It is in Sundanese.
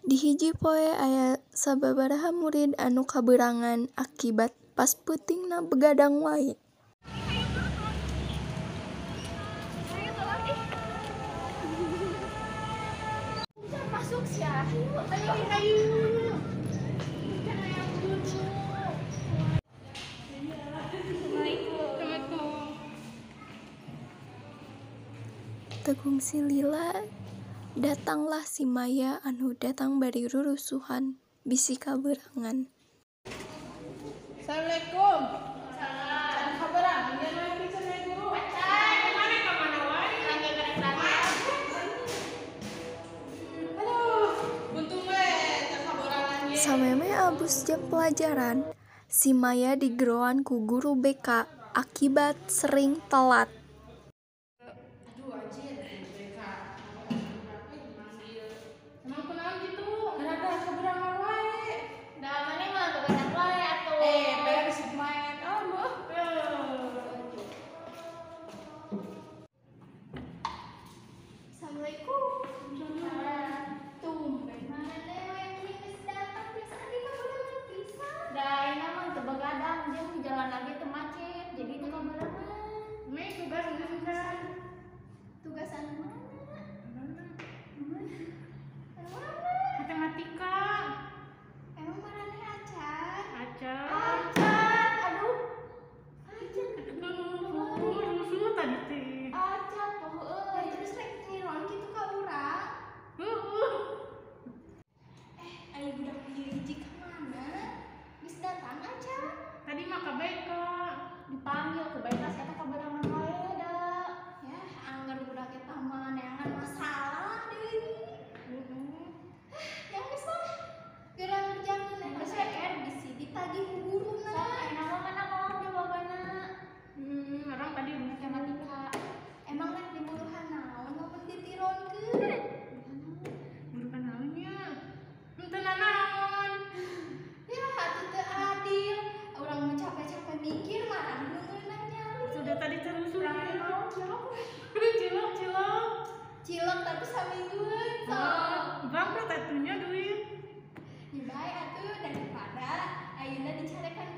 Di hiji poe aya sababaraha murid anu kabeurangan akibat pas peutingna begadang wae. Teu kungsi lila datanglah si Maya anu datang bari rurusuhan bisi kabeurangan. Assalamualaikum. Salam. Sameme abus jam pelajaran, si Maya digeroan ku guru BK akibat sering telat. Cilok tapi samingguan sok. Bangkrut atunya duit. Ya bae atuh daripada ayeuna dicarekan.